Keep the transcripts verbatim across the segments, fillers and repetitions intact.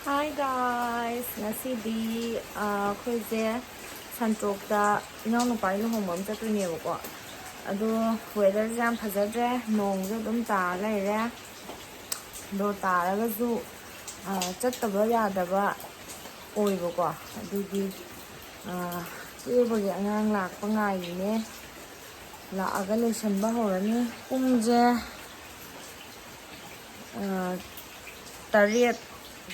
Hi guys, ꯉꯁꯤꯗꯤ ꯑꯩꯈꯣꯏꯁꯦ ꯁꯟꯇ꯭ꯔꯣꯛꯇ ꯏꯅꯥꯎꯅꯨꯄꯥꯒꯤ ꯂꯨꯍꯣꯡꯕ ꯑꯃ ꯆꯠꯇꯣꯏꯅꯦꯕꯀꯣ꯫ ꯑꯗꯣ ꯋꯦꯗꯔꯁꯦ ꯌꯥꯝ ꯐꯖꯗ꯭ꯔꯦ, ꯅꯣꯡꯁꯨ ꯑꯗꯨꯝ ꯇꯥꯔ ꯂꯩꯔꯦ꯫ ꯑꯗꯣ ꯇꯥꯔꯒꯁꯨ ꯆꯠꯇꯕ ꯌꯥꯗꯕ ꯑꯣꯏꯕꯀꯣ꯫ ꯑꯗꯨꯒꯤ ꯀꯦꯕꯒꯤ ꯑꯉꯥꯡ ꯂꯥꯛꯄ ꯉꯥꯏꯔꯤꯅꯦ꯫ ꯂꯥꯛꯑꯒ ꯂꯣꯏꯁꯤꯟꯕ ꯍꯧꯔꯅꯤ꯫ ꯄꯨꯡꯁꯦ ꯇꯔꯦꯠ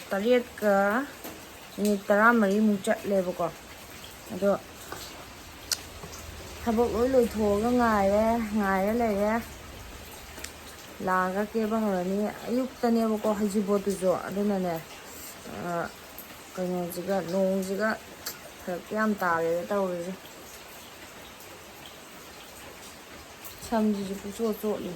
ꯇꯔꯦꯠꯀ ꯃꯤꯅꯤꯠ ꯇꯔꯥꯃꯔꯤꯃꯨꯛ ꯆꯠꯂꯦꯕꯀꯣ꯫ ꯑꯗꯣ ꯊꯕꯛ ꯂꯣꯏ ꯂꯣꯏꯊꯣꯛꯑꯒ ꯉꯥꯏꯔꯦ, ꯉꯥꯏꯔ ꯂꯩꯔꯦ꯫ ꯂꯥꯛꯑꯒ ꯀꯦꯕ ꯍꯧꯔꯅꯤ꯫ ꯑꯌꯨꯛꯇꯅꯦꯕꯀꯣ ꯍꯩꯖꯤꯡꯄꯣꯠꯇꯨꯁꯨ, ꯑꯗꯨꯅꯅꯦ ꯀꯩꯅꯣꯁꯤꯒ ꯅꯣꯡꯁꯤꯒ ꯐꯔꯛ ꯌꯥꯝ ꯇꯥꯔꯦꯗ ꯇꯧꯔꯤꯁꯦ꯫ ꯁꯝꯁꯤꯁꯨ ꯄꯨꯆꯣꯠ ꯆꯣꯠꯂꯤ꯫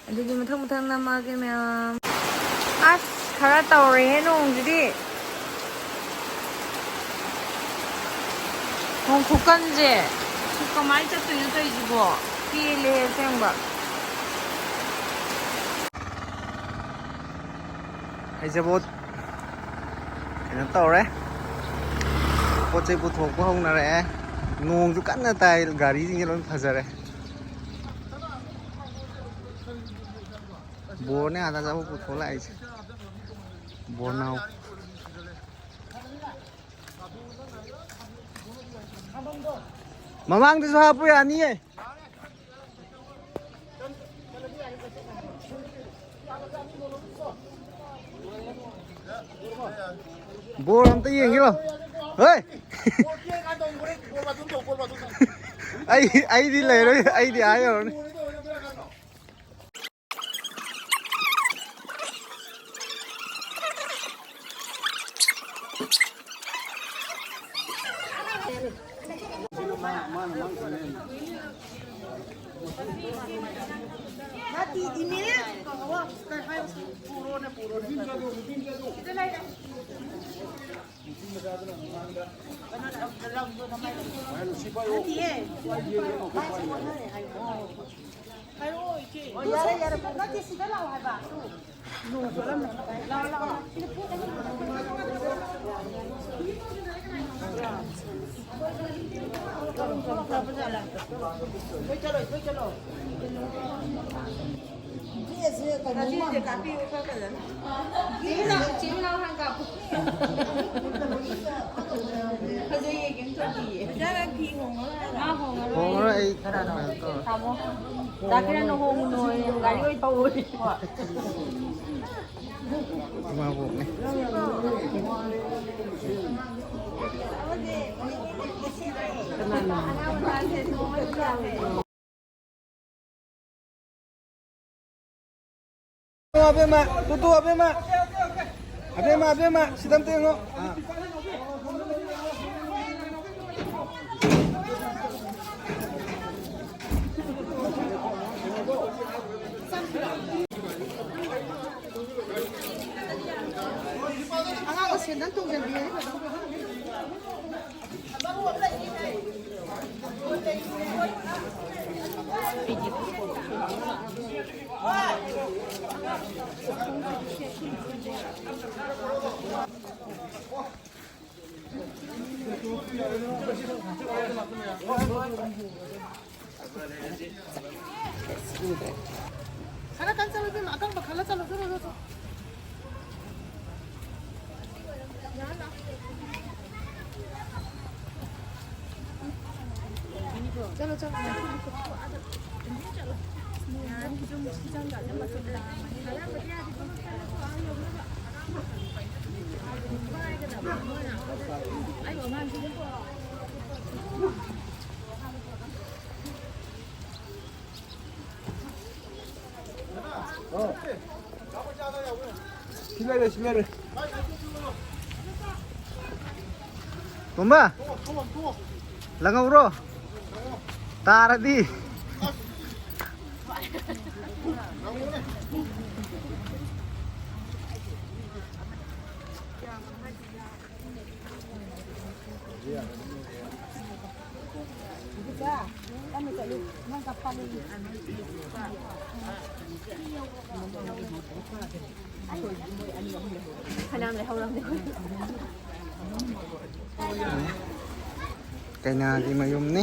ꯑꯗꯨꯗꯤ ꯃꯊꯪ ꯃꯊꯪ ꯅꯝꯃꯛꯑꯒꯦ ꯃꯌꯥꯝ꯫ ꯑꯁ ꯈꯔ ꯇꯧꯔꯦꯍꯦ ꯅꯣꯡꯁꯤꯗꯤ꯫ ꯅꯣꯡ ꯈꯨꯀꯟꯁꯦ ꯁꯤ ꯀꯃꯥꯏꯅ ꯆꯠꯇꯣꯏꯅꯣ ꯇꯧꯔꯤꯁꯤꯕꯣ? ꯄꯦꯜꯂꯦ ꯑꯁꯦꯡꯕ꯫ ꯍꯩꯖꯕꯣꯠ ꯀꯩꯅꯣ ꯇꯧꯔꯦ꯫ ꯄꯣꯠ ꯆꯩ ꯄꯨꯊꯣꯛꯄ ꯍꯧꯅꯔꯛꯑꯦ꯫ ꯅꯣꯡꯁꯨ ꯀꯟꯅ ꯇꯥꯏ, ꯒꯥꯔꯤꯁꯤꯡꯁꯦ ꯂꯣꯏ ꯐꯖꯔꯦ꯫ ꯕꯣꯔꯅꯦ ꯑꯥꯗ ꯑꯆꯥꯄꯣꯠ ꯄꯨꯊꯣꯛ ꯂꯥꯛꯏꯁꯦ꯫ ꯕꯣꯔꯅꯥꯎ꯫ ꯃꯃꯥꯡꯗꯁꯨ ꯍꯥꯞꯄꯨ ꯌꯥꯅꯤꯌꯦ꯫ ꯕꯣꯜ ꯑꯝꯇ ꯌꯦꯡꯒꯦ ꯂꯥꯎ꯫ ꯍꯣꯏ꯫ ꯑꯩ ꯑꯩꯗꯤ ꯂꯩꯔꯣꯏ, ꯑꯩꯗꯤ ꯑꯥ ꯌꯧꯔꯅꯤ꯫ ꯍꯥꯏꯔꯛꯑꯣ, ꯏꯆꯦ꯫ ꯑꯣ, ꯌꯥꯔꯦ, ꯌꯥꯔꯦ, ꯄꯨꯔꯛꯑꯣ꯫ ꯅꯠꯇꯦ, ꯁꯤꯗ ꯂꯥꯛꯑꯣ ꯍꯥꯏꯕ꯫ ꯅꯣꯡ ꯆꯣꯠꯂꯝꯃꯦ꯫ ꯂꯥꯛꯑꯣ, ꯂꯥꯛꯑꯣ꯫ ꯂꯣꯏ ꯆꯠꯂꯣ, ꯂꯣꯏ ꯆꯠꯂꯣ꯫ ꯗ꯭ꯔꯦꯁꯁꯦ ꯀꯩꯅꯣꯝꯃ ꯉꯁꯤꯁꯦ ꯀꯥꯞꯄꯤꯌꯨ ꯈꯔ ꯐꯖꯅ꯫ ꯆꯦ ꯃꯤꯅꯥꯎ, ꯆꯦ ꯃꯤꯅꯥꯎ ꯍꯥꯟꯅ ꯀꯥꯞꯄꯨ꯫ ꯐꯖꯩꯌꯦ, ꯀꯩꯝ ꯇꯧꯗꯤꯌꯦ꯫ ꯃꯥ ꯍꯣꯡꯉꯔꯣꯏ꯫ ꯍꯣꯡꯉꯔꯣꯏ, ꯑꯩ ꯀꯩꯅꯣ ꯇꯧꯔꯦ꯫ ꯇꯥꯃꯣ꯫ ꯗꯥ ꯀꯤꯔꯟꯅ ꯍꯣꯡꯉꯨꯅꯣꯌꯦ, ꯒꯥꯔꯤ ꯑꯣꯏ ꯊꯧꯑꯣꯌꯦ꯫ ꯏꯃꯥꯕꯣꯛꯅꯦ꯫ ꯑꯕꯦꯝꯃ, ꯇꯨ, ꯇꯨ, ꯑꯕꯦꯝꯃ, ꯑꯕꯦꯝꯃ, ꯑꯕꯦꯝꯃ, ꯁꯤꯗ ꯑꯝꯇ ꯌꯦꯡꯉꯣ꯫ ꯑꯥ꯫ ꯑꯉꯥꯡꯗꯣ ꯁꯦꯟꯗꯟ ꯇꯣꯡꯁꯤꯟꯕꯤꯔꯗꯤ ꯐꯗꯧꯕ꯫ ꯈꯔ ꯀꯟ ꯆꯠꯂꯨ ꯏꯕꯦꯝꯃ, ꯑꯀꯪꯕ ꯈꯜꯂ ꯆꯠꯂꯨ, ꯆꯠꯂꯨ, ꯆꯠꯂꯨ꯫ ꯆꯠꯂꯣ, ꯆꯠꯂꯣ꯫ ꯁꯤ ꯂꯩꯔꯦ, ꯁꯤ ꯂꯩꯔꯦ꯫ ꯇꯣꯝꯕ, ꯂꯪꯍꯧꯔꯣ꯫ ꯇꯥꯔꯗꯤ꯫ ꯏꯆꯥ, ꯇꯞꯅ ꯆꯠꯂꯨ꯫ ꯅꯪ ꯀꯞꯄ ꯂꯩꯌꯦ꯫ ꯐꯅꯌꯥꯝ ꯂꯩꯍꯧꯔꯝꯅꯦ ꯑꯩꯈꯣꯏ꯫ ꯀꯩꯅꯥꯒꯤ ꯃꯌꯨꯝꯅꯤ꯫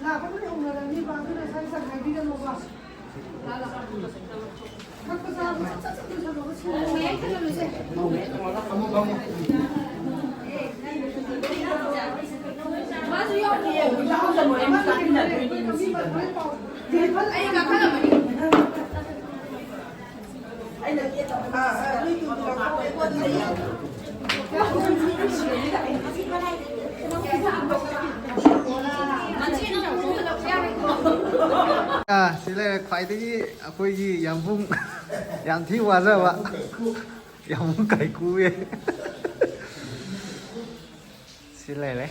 ꯂꯥꯛꯄꯗꯨꯅ ꯍꯧꯅꯔꯅꯤꯕ, ꯑꯗꯨꯅ ꯁꯠ ꯁꯠ ꯍꯥꯏꯕꯤꯔꯅꯣꯕ꯫ ꯊꯛꯄ ꯆꯥꯕ ꯁꯠ ꯁꯠ ꯁꯠ ꯂꯣꯏꯁꯜꯂꯣꯕ, ꯁꯤꯟꯕ ꯃꯌꯥꯏ ꯊꯪꯅꯕꯁꯦ꯫ ꯃꯥꯁꯨ ꯌꯥꯎꯗꯤꯌꯦ꯫ ꯑꯩ ꯀꯥꯈꯠꯂꯝꯃꯅꯤ꯫ ꯑꯥ, ꯁꯤ ꯂꯩꯔꯦ ꯈ꯭ꯋꯥꯏꯗꯒꯤ ꯑꯩꯈꯣꯏꯒꯤ ꯌꯥꯝꯕꯨꯡ꯫ ꯌꯥꯝ ꯊꯤ ꯋꯥꯖꯕ ꯌꯥꯝꯕꯨꯡ ꯀꯥꯏꯀꯨꯋꯦ꯫ ꯁꯤ ꯂꯩꯔꯦ꯫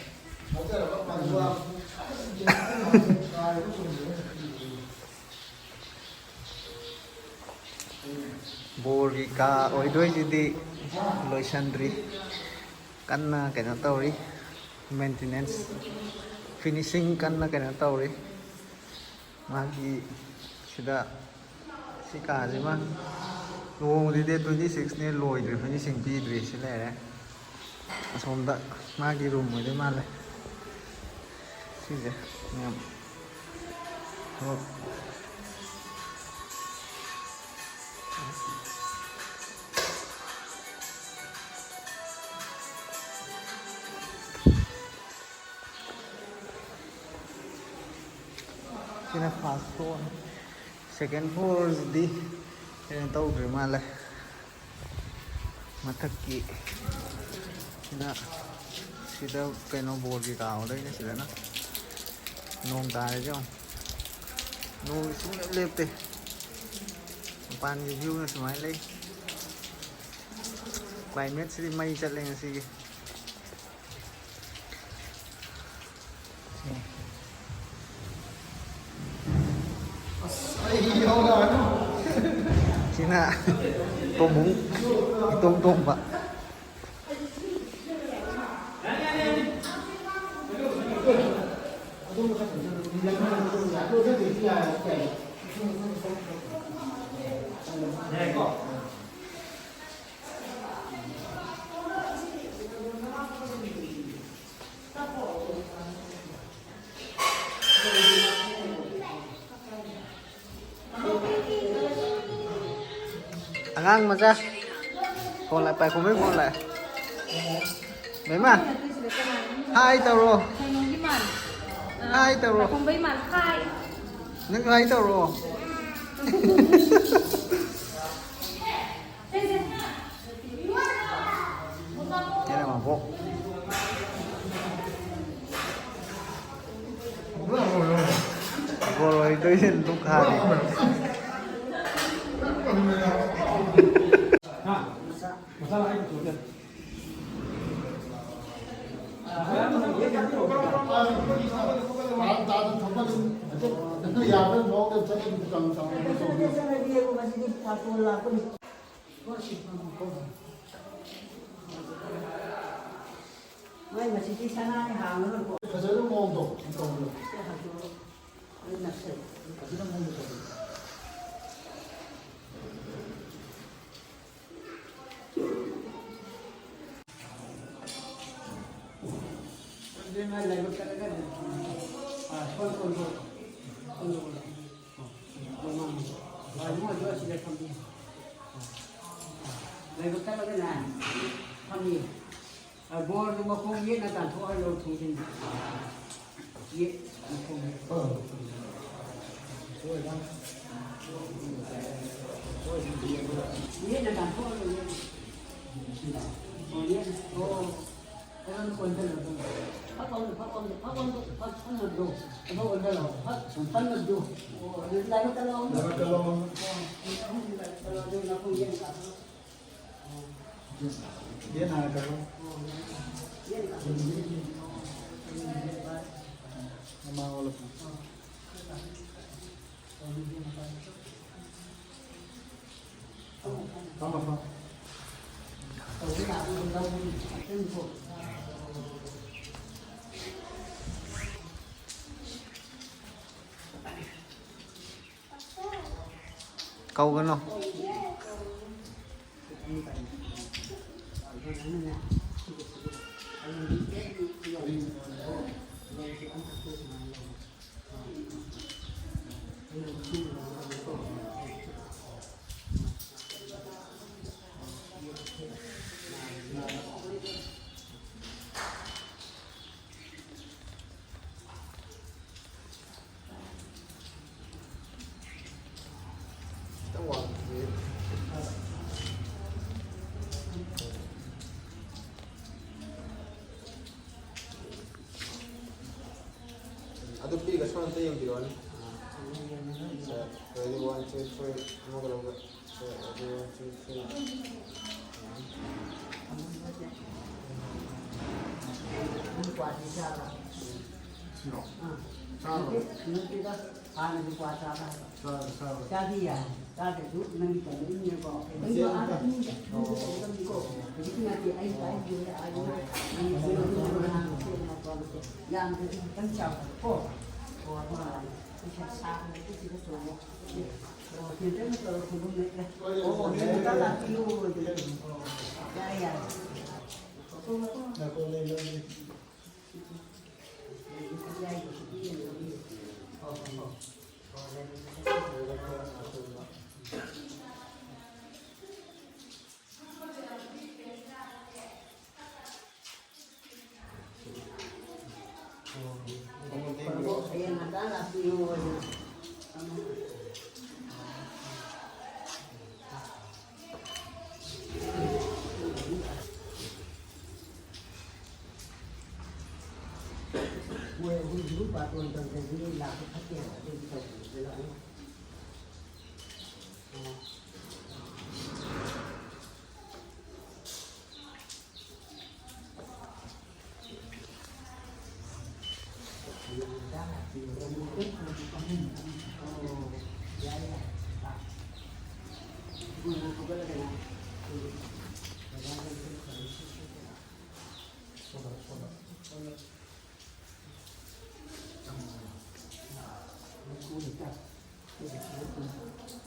ꯕꯣꯔꯒꯤ ꯀꯥ ꯑꯣꯏꯗꯣꯏꯁꯤꯗꯤ ꯂꯣꯏꯁꯟꯗ꯭ꯔꯤ, ꯀꯟꯅ ꯀꯩꯅꯣ ꯇꯧꯔꯤ, ꯃꯦꯟꯇꯦꯅꯦꯟꯁ꯫ ꯐꯤꯅꯤꯁꯤꯡ ꯀꯟꯅ ꯀꯩꯅꯣ ꯇꯧꯔꯤ꯫ ꯃꯥꯒꯤ ꯁꯤꯗ ꯁꯤ ꯀꯥꯁꯤꯃ ꯂꯨꯍꯣꯡꯕꯗꯤ ꯗꯦꯠ ꯇ꯭ꯋꯦꯟꯇꯤ ꯁꯤꯛꯁꯅꯦ, ꯂꯣꯏꯗ꯭ꯔꯤ, ꯐꯤꯅꯤꯁꯤꯡ ꯄꯤꯗ꯭ꯔꯤ꯫ ꯁꯤ ꯂꯩꯔꯦ꯫ ꯑꯁꯣꯝꯗ ꯃꯥꯒꯤ ꯔꯨꯝ ꯑꯣꯏꯗꯣꯏ ꯃꯥꯜꯂꯦ꯫ ꯁꯤꯁꯦ ꯃꯌꯥꯝ ꯊꯕꯛ꯫ ꯁꯤꯅ ꯐꯥꯔꯁ ꯐ꯭ꯂꯣꯔ꯫ ꯁꯦꯀꯦꯟ ꯐ꯭ꯂꯣꯔꯁꯤꯗꯤ ꯀꯩꯅꯣ ꯇꯧꯗ꯭ꯔꯤ ꯃꯥꯜꯂꯦ꯫ ꯃꯊꯛꯀꯤ ꯁꯤꯅ, ꯁꯤꯗ ꯀꯩꯅꯣ ꯕꯣꯜ ꯀꯩꯀꯥ ꯍꯧꯗꯣꯏꯅꯦ꯫ ꯁꯤꯗꯅ ꯅꯣꯡ ꯇꯥꯔꯤꯁꯦ ꯌꯦꯡꯉꯣ꯫ ꯅꯣꯡ ꯁꯨꯡꯂꯦꯞ ꯂꯦꯞꯇꯦ꯫ ꯃꯄꯥꯟꯒꯤ ꯚ꯭ꯌꯨꯅ ꯁꯨꯃꯥꯏꯅ ꯂꯩ꯫ ꯀ꯭ꯂꯥꯏꯃꯦꯠꯁꯤꯗꯤ ꯃꯩ ꯆꯠꯂꯦ ꯉꯁꯤꯒꯤ꯫ ꯁꯤꯅ ꯇꯣꯝꯕꯨꯡ ꯏꯇꯣꯝ ꯇꯣꯝꯕ꯫ ꯑꯉꯥꯡ ꯃꯆꯥ꯫ ꯐꯣꯟ ꯂꯥꯛꯑꯦ, ꯄꯥꯏꯈꯣꯝꯕꯩ ꯐꯣꯟ ꯂꯥꯛꯑꯦ꯫ ꯕꯦꯝꯃ, ꯍꯥꯏ ꯇꯧꯔꯣ꯫ ꯀꯩꯅꯣꯒꯤ ꯃꯥꯜꯂꯦ꯫ ꯍꯥꯏ ꯇꯧꯔꯣ꯫ ꯄꯥꯏꯈꯣꯝꯕꯩ ꯃꯥꯜꯂꯦ꯫ ꯍꯥꯏ꯫ ꯅꯪꯁꯨ ꯍꯥꯏ ꯇꯧꯔꯣ꯫ ꯁꯦ, ꯁꯦ꯫ ꯀꯦꯔ ꯃꯕꯣꯛ꯫ ꯕꯣꯜ ꯑꯣꯏꯗꯣꯏꯁꯦ ꯗꯨꯛ ꯍꯥꯜꯂꯤ꯫ ꯃꯥꯏ ꯃꯁꯤꯗꯤ ꯁꯅꯥꯅꯤ ꯍꯥꯡꯉꯔꯣꯏꯀꯣ꯫ ꯐꯖꯅ ꯃꯑꯣꯡꯗꯣ ꯇꯧꯕꯤꯌꯨ꯫ ꯁꯤ ꯍꯥꯡꯗꯣꯛꯑꯣ꯫ ꯑꯗꯨ ꯅꯛꯁꯜꯂꯣ꯫ ꯐꯖꯅ ꯃꯑꯣꯡꯗꯣ ꯇꯧꯕꯤꯌꯨ꯫ ꯑꯗꯨꯗꯤ ꯃꯥꯏ ꯂꯥꯏꯕꯛ ꯀꯠꯂꯒ ꯑꯗꯨꯝ, ꯑꯥ, ꯁꯣꯝ, ꯁꯣꯝ, ꯁꯣꯝ꯫ ꯁꯣꯝꯗ ꯑꯣꯏꯔꯣ꯫ ꯑꯥ, ꯃꯃꯥꯡꯗ꯫ ꯑꯥ, ꯏꯕꯨꯡꯉꯣ, ꯑꯗꯨ ꯑꯁꯤꯗ ꯐꯝꯕꯤꯌꯨ꯫ ꯑꯥ, ꯂꯥꯏꯕꯛ ꯀꯠꯂꯒꯅꯦ ꯐꯝꯕꯤꯌꯨ꯫ ꯑ, ꯕꯣꯔꯗꯨ ꯃꯈꯣꯡ ꯌꯦꯠꯅ ꯇꯥꯟꯊꯣꯛꯍꯜꯂꯣ ꯊꯣꯡꯖꯤꯟ꯫ ꯌꯦꯠ, ꯃꯈꯣꯡ ꯌꯦꯠ꯫ ꯌꯦꯠꯅ ꯇꯥꯟꯊꯣꯛꯍꯜꯂꯣ, ꯌꯦꯠ꯫ ꯑꯣ, ꯌꯦꯠ꯫ ꯑꯣ꯫ ꯑꯗꯨꯝ ꯀꯣꯟꯁꯤꯜꯂꯣ, ꯑꯗꯨꯝ꯫ ꯐꯛ ꯑꯣꯟ-, ꯐꯛ ꯑꯣꯟ-, ꯐꯛ ꯑꯣꯟ-, ꯐꯛ ꯑꯣꯟꯅꯕꯗꯣ꯫ ꯑꯗꯨ ꯑꯣꯟꯁꯤꯜꯂꯣ꯫ ꯐꯛ ꯁꯨꯝ ꯐꯝꯅꯕꯗꯣ꯫ ꯑꯣ, ꯑꯗꯨ ꯂꯥꯏꯕꯛ ꯀꯠꯂꯣ꯫ ꯂꯥꯏꯕꯛ ꯀꯠꯂꯣ꯫ ꯑꯣ, ꯂꯥꯏꯕꯛ ꯀꯠꯂꯣ꯫ ꯑꯗꯨ ꯃꯈꯣꯡ ꯌꯦꯠꯅ ꯇꯥꯟꯊꯣꯛꯍꯜꯂꯣ꯫ ꯌꯦꯠ ꯍꯥꯟꯅ ꯀꯛꯑꯣ꯫ ꯃꯃꯥꯡ ꯑꯣꯜꯂꯛꯄ꯫ ꯐꯝꯃꯣ, ꯐꯝꯃꯣ꯫ ꯀꯧꯒꯅꯨ꯫ ꯈꯤꯇꯪ ꯋꯥꯡꯈꯠꯄꯤꯌꯨ꯫ ꯑꯗꯨ ꯄꯤꯒ ꯁꯣꯝ ꯑꯝꯇ ꯌꯦꯡꯕꯤꯔꯛꯑꯣꯅꯦ꯫ ꯁꯦ, ready, one, two, three, ꯑꯃꯒ ꯂꯧꯒꯦ꯫ ꯁꯦ, ready, one, two, three. ꯑꯥ꯫ ꯆꯥꯔꯕꯣ? ꯅꯠꯇꯦ, ꯅꯠꯇꯦꯗ, ꯍꯥꯟꯅꯒꯤ ꯀ꯭ꯋꯥ ꯆꯥꯕ ꯍꯥꯏꯕ꯫ ꯆꯥꯔꯦ, ꯆꯥꯔꯦ꯫ ꯆꯥꯗꯤ ꯌꯥꯏ, ꯆꯥꯗ꯭ꯔꯁꯨ ꯅꯪꯒꯤ ꯇꯧꯔꯛꯏꯅꯤꯅꯀꯣ꯫ ꯃꯆꯦ ꯀꯩꯅꯣ ꯑꯥꯗ ꯑꯝꯇ ꯏꯃꯨꯡꯗ, ꯏꯃꯨꯡꯗ ꯇꯧꯒꯗꯕꯅꯤꯀꯣ꯫ ꯍꯧꯖꯤꯛꯀꯤ ꯅꯠꯇꯦ, ꯑꯩ ꯍꯥꯏꯗꯤ ꯑꯥꯗ ꯅꯪꯒꯤ ꯌꯥꯝꯗ꯭ꯔꯁꯨ ꯈꯤꯇꯪ ꯆꯥꯎꯕꯀꯣ꯫ ꯑꯣ, ꯑꯗꯨꯃꯥꯏꯅ꯫ ꯄꯩꯁꯥ ꯁꯥꯕ ꯅꯠꯇꯦ, ꯁꯤꯗ ꯇꯧꯔꯣ꯫ ꯑꯣ, ꯁꯦꯟꯇꯔꯅ ꯇꯧꯔꯣ, ꯈꯨꯟꯕꯨꯝ ꯂꯩꯇ꯭ꯔꯦ꯫ ꯑꯣ, ꯍꯌꯦꯡ ꯉꯟꯇꯥ ꯂꯥꯛꯄꯤꯌꯣ꯫ ꯌꯥꯏ, ꯌꯥꯏ꯫ ꯉꯥꯏꯈꯣ, ꯂꯩ, ꯂꯩ, ꯂꯩ꯫ ꯍꯌꯦꯡ ꯉꯟꯇꯥ ꯂꯥꯛꯄꯤꯌꯨ꯫ ꯃꯣꯏ ꯑꯍꯨꯝꯁꯤꯕꯨ ꯕꯥꯇꯣꯟ ꯇꯧꯗ꯭ꯔꯗꯤ ꯂꯥꯛꯄ ꯐꯠꯇꯦ ꯍꯥꯏꯕ, ꯑꯗꯨꯒꯤ ꯇꯧꯕꯅꯤꯗ ꯂꯣꯏꯅ꯫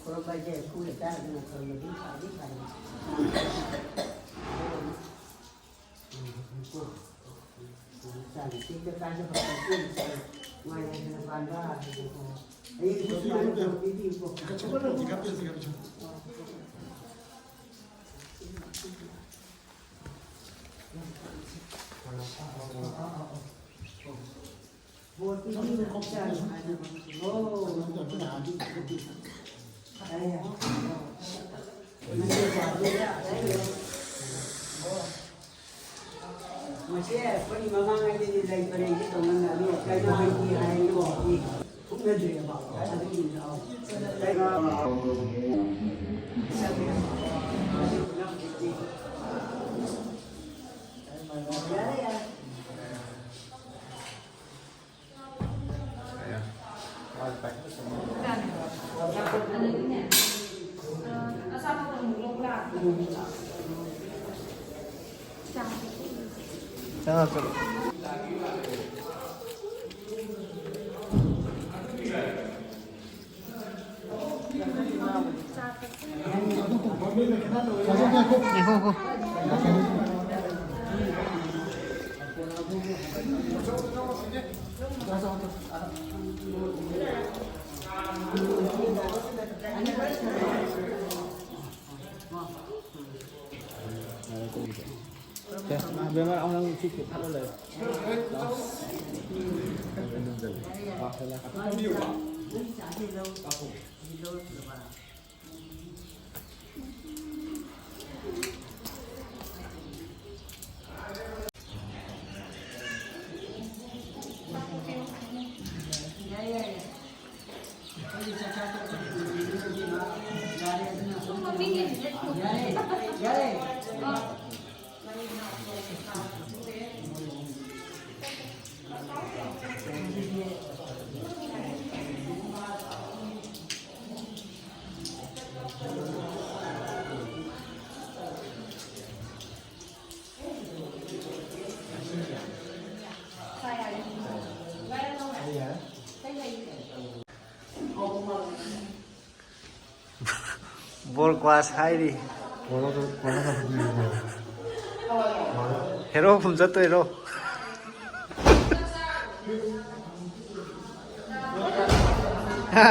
ꯈꯨꯔꯨꯝꯕ ꯍꯥꯏꯁꯦ ꯈꯨꯠꯅ ꯆꯥꯔꯒꯅ ꯈꯨꯔꯨꯝꯕꯗꯤ ꯈ꯭ꯋꯥꯏꯗꯒꯤ ꯐꯔꯦ꯫ ꯆꯥꯅ ꯆꯤꯛꯇ ꯀꯥꯏꯗ ꯐꯪꯕ ꯆꯦꯡ ꯆꯥꯅ ꯅꯨꯡꯉꯥꯏ ꯌꯥꯏꯐꯅ ꯄꯥꯟꯕ ꯍꯥꯏꯕꯗꯣ꯫ ꯑꯌꯦꯡꯕ ꯄꯥꯟꯕ ꯄꯤꯕꯤꯌꯨꯀꯣ꯫ ꯃꯁꯦ ꯑꯩꯈꯣꯏꯒꯤ ꯃꯃꯥꯡꯉꯩꯗꯗꯤ ꯂꯩ ꯄꯔꯦꯡꯁꯦ ꯇꯧꯅꯔꯝꯃꯤ꯫ ꯀꯩꯅꯣ ꯍꯥꯏꯗꯤ ꯍꯥꯏꯔꯤꯕ ꯐꯨꯛꯅꯗ꯭ꯔꯦꯕ꯫ ꯑꯗꯨꯒꯤꯅꯤ꯫ ꯌꯥꯔꯦ, ꯌꯥꯔꯦ꯫ ꯆꯪꯉꯛꯑꯣ, ꯆꯠꯂꯣ꯫ ꯉꯥꯏꯈꯣ, ꯉꯥꯏꯈꯣ꯫ ꯁꯦ, ꯕꯦꯝꯃ, ꯑꯃꯨꯛ ꯅꯪ ꯁꯤ ꯊꯥꯠꯂ ꯂꯩꯌꯨ꯫ ꯂꯥꯛꯑꯣ꯫ ꯂꯥꯛꯑꯣ, ꯂꯥꯛꯑꯣ꯫ ꯕꯣꯜ ꯀ꯭ꯋꯥꯁ ꯍꯥꯏꯔꯤ꯫ ꯍꯦꯔꯣ ꯐꯨꯝ ꯆꯠꯇꯣꯏꯔꯣ? ꯍꯥ?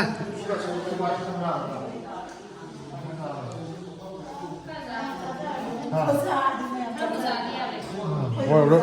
ꯍꯣꯏ, ꯍꯣꯏ꯫